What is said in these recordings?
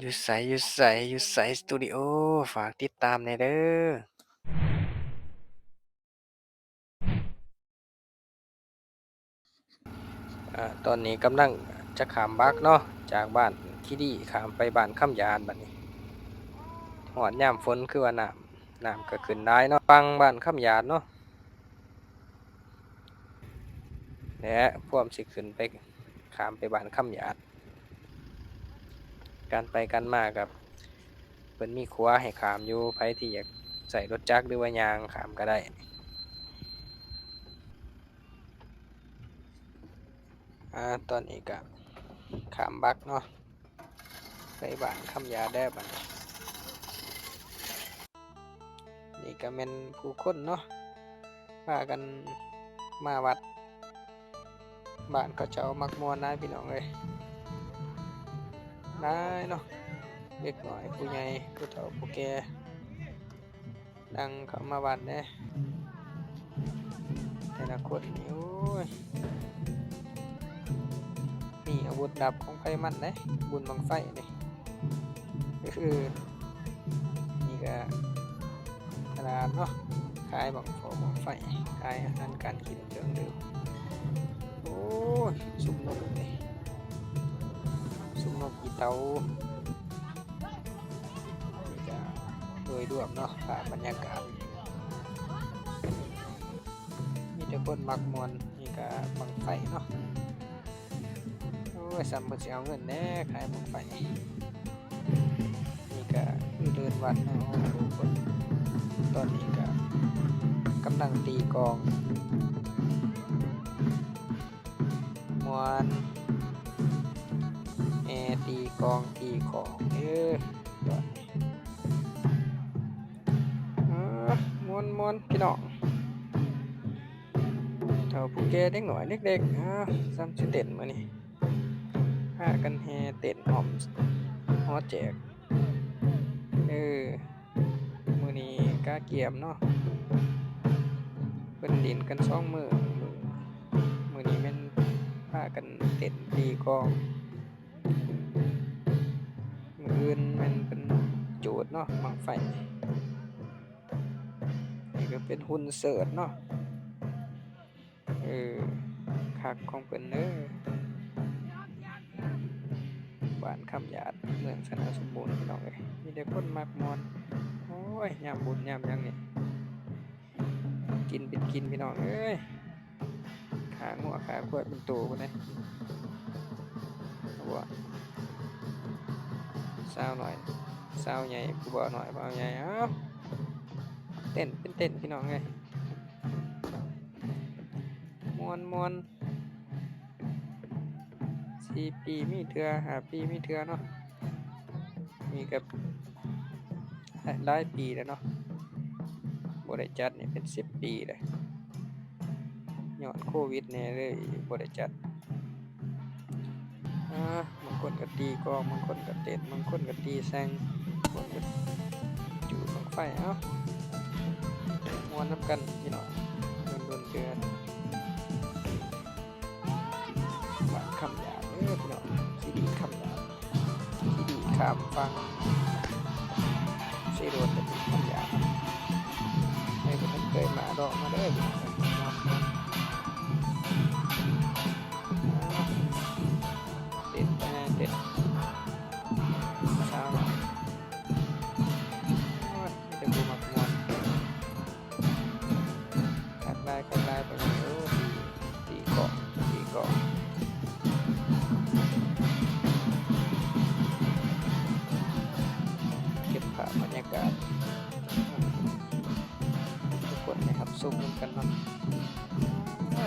ຢູ່ໃສ ຢູ່ໃສ ຢູ່ໃສ ສະຕູດິໂອ ຝາກຕິດຕາມແດ່ເດີ. ອາ ຕອນນີ້ກຳລັງຈະຂ້າມບັກເນາະ ຈາກບ້ານຂີ້ດີຂ້າມໄປບ້ານຄຳຢາດ. ບັດນີ້ຮອດຍາມຝົນຄືວ່ານ້ຳ ນ້ຳກໍຂຶ້ນຫຼາຍເນາະ ຝັ່ງບ້ານຄຳຢາດເນາະ ແລະ ພວມຊິຂຶ້ນໄປ ຂ້າມໄປບ້ານຄຳຢາດ. ການໄປການມາກໍ ເພິ່ນມີຂົວໃຫ້ຂ້າມຢູ່ ໃຜທີ່ຢາກໃຊ້ລົດຈັກ ຫຼືວ່າຍ່າງຂ້າມກໍໄດ້. ອາ ຕອນນີ້ກໍຂ້າມບັກເນາະ ໄປບ້ານຄຳຢາດແລ້ວບັດນີ້. ນີ້ກໍແມ່ນຜູ້ຄົນເນາະ ພາກັນມາວັດ. ບ້ານເຂົາເຈົ້າມັກມ່ວນຫຼາຍພີ່ນ້ອງເອີຍ ຫຼາຍເນາະ ເດັກນ້ອຍຜູ້ໃຫຍ່ ຜູ້ເຖົ້າຜູ້ແກ່ ນັ່ງເຂົ້າມາວັດເດ້. ແຕ່ລະຄົນນີ້ ໂອ້ຍ ມີອາວຸດດັບຂອງໃຜມັນເດ້ ບຸນບັ້ງໄຟນີ້. ເອີ ນີ້ກະຕະຫຼາດເນາະ ຂາຍບັ້ງຟອງບັ້ງໄຟ ຂາຍອາຫານການກິນເຄື່ອງດື່ມ. ໂອ້ຍ ຊຸມນົກເດ້ ຊຸມນົກອີເຕົ່າ. ນີ້ກະໂດຍລວມເນາະ ພາບບັນຍາກາດ ມີແຕ່ຄົນມັກມ່ວນ. ນີ້ກະບັ້ງໄຟເນາະ ໂອ້ຍ ສ່ຳເພິ່ນຊິເອົາເງິນແດ່ ຂາຍບັ້ງໄຟ. ນີ້ກະຢູ່ເດີ່ນວັດເນາະ ໂອ້ ຄົນ ຕອນນີ້ກະກຳລັງຕີກອງ ມ່ວນ ແຫ່ຕີກອງຕີຂອງເດີ ຕອນນີ້ ເອີ ມ່ວນໆ ພີ່ນ້ອງ ເຖົ້າຜູ້ແກ່ ເດັກນ້ອຍເດັກໆ ອ້າວ ສ່ຳຊິເຕັ້ນມື້ນີ້ ພາກັນແຫ່ເຕັ້ນອ້ອມຫໍແຈກ. ເອີ ມື້ນີ້ກະກຽມເນາະ ເພິ່ນຫຼິ້ນກັນສອງມື້ ມື້ນີ້ແມ່ນພາກັນເຕັ້ນຕີກອງ. ມື້ອື່ນແມ່ນເພິ່ນຈູດເນາະ ບັ້ງໄຟ. ນີ້ກໍເປັນຫຸ່ນເສີດເນາະ. ເອີ ຄັກຂອງເພິ່ນເດີ ບ້ານຄຳຢາດ ເມືອງຊະນະສົມບູນ ພີ່ນ້ອງເອີຍ. ມີແຕ່ຄົນມັກມ່ວນ. ໂອ້ຍ ຍາມບຸນຍາມຫຍັງນີ້ ກິນເປັນກິນ ພີ່ນ້ອງເອີຍ. ຂາງົວຂາຄວາຍເປັນໂຕພຸ້ນເດ້ ສາວນ້ອຍ ສາວໃຫຍ່ ຜູ້ບ່າວນ້ອຍ ບ່າວໃຫຍ່ ເອົ້າ ເຕັ້ນເປັນເຕັ້ນ ພີ່ນ້ອງເອີຍ. ມ່ວນໆ ສີ່ປີມີເທື່ອ ຫ້າປີມີເທື່ອເນາະ. ນີ້ກໍຫຼາຍປີແລ້ວເນາະ ບໍ່ໄດ້ຈັດນີ້ເປັນສິບປີແລ້ວ ຍ້ອນໂຄວິດແດ່ເລີຍບໍ່ໄດ້ຈັດ. ອາ ບາງຄົນກໍຕີກອງ ບາງຄົນກໍເຕັ້ນ ບາງຄົນກໍຕີແຊງ ບາງຄົນກໍຈູດບັ້ງໄຟ. ເອົ້າ ມ່ວນນຳກັນພີ່ນ້ອງ ດົນໆເທື່ອ. ບ້ານຄຳຢາດເດີພີ່ນ້ອງ ຂີ້ດີຄຳຢາດ ຂີ້ດີຂ້າມຝັ່ງເຊໂດນໄປຄຳຢາດ. ໃຜບໍ່ທັນເຄີຍມາ ລອງມາເດີພີ່ນ້ອງ. ເຕັ້ນໄປແນ່ ເຕັ້ນສາວນ້ອຍ. ໂອ້ຍ ມີແຕ່ຜູ້ມັກມ່ວນ. ຄັກຫຼາຍ ຄັກຫຼາຍ ໄປເບິ່ງ ໂອ້ ຕີ ຕີກອງ ຕີກອງ ເກັບພາບບັນຍາກາດ ໃຫ້ທຸກຄົນໄດ້ຮັບຊົມນຳກັນເນາະ. ເອີ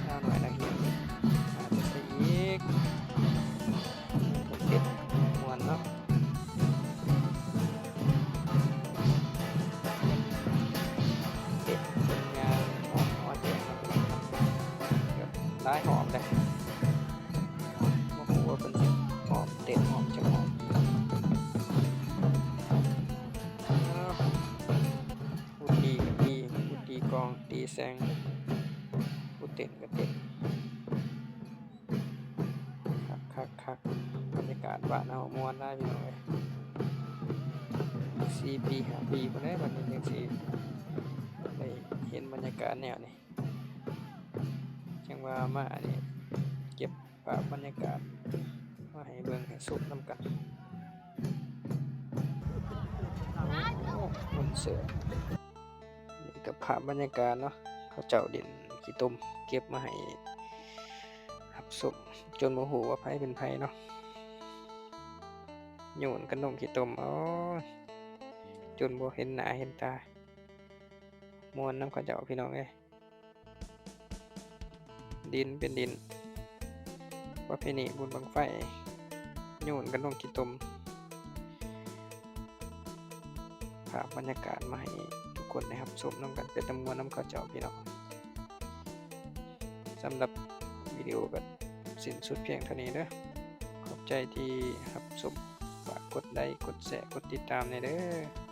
ສາວນ້ອຍນັກຮຽນ ມາແຕ່ໃສອີກ? ເຕັ້ນມ່ວນເນາະ ເຕັ້ນເປັນຍາງ ໂອ້ ຫົວແຈກ ຫຼາຍຮອບແລ້ວ ບໍ່ຮູ້ວ່າເພິ່ນຊິຮອບ ເຕັ້ນຮອບຈັກຮອບ. ຜູ້ຕີກໍຕີ ຜູ້ຕີກອງ ຕີແຊງ ຜູ້ເຕັ້ນກໍເຕັ້ນ. ຄັກໆໆ ບັນຍາກາດ ບ້ານເຮົາມ່ວນຫຼາຍພີ່ນ້ອງເອີຍ. ສີ່ປີ ຫ້າປີພຸ້ນແຫຼະ ບັດນີ້ຈັ່ງຊິໄດ້ເຫັນບັນຍາກາດແນວນີ້. ຈັ່ງວ່າມານີ້ເກັບພາບບັນຍາກາດມາໃຫ້ເບິ່ງໃຫ້ຊົມນຳກັນ. ໂອ້ ຄົນເສີບ. ນີ້ກໍພາບບັນຍາກາດເນາະ ເຂົາເຈົ້າຫຼິ້ນຂີ້ຕົມ ເກັບມາໃຫ້ຮັບຊົມ ຈົນບໍ່ຮູ້ວ່າໃຜເປັນໃຜເນາະ. ໂຍນກັນລົງຂີ້ຕົມ ໂອ້ຍ ຈົນບໍ່ເຫັນໜ້າເຫັນຕາ. ມ່ວນນຳເຂົາເຈົ້າພີ່ນ້ອງເອີຍ. ດິນເປັນດິນ ປະເພນີບຸນບັ້ງໄຟ ໂຍນກັນລົງຂີ້ຕົມ. ພາບບັນຍາກາດມາໃຫ້ທຸກຄົນໄດ້ຮັບຊົມນຳກັນ ເປັນຕາມ່ວນນຳເຂົາເຈົ້າພີ່ນ້ອງ. ສຳລັບວິດີໂອກໍສິ້ນສຸດພຽງເທົ່ານີ້ເດີ. ຂອບໃຈທີ່ຮັບຊົມ. ຝາກກົດໄລ ກົດແຊ ກົດຕິດຕາມແດ່ເດີ.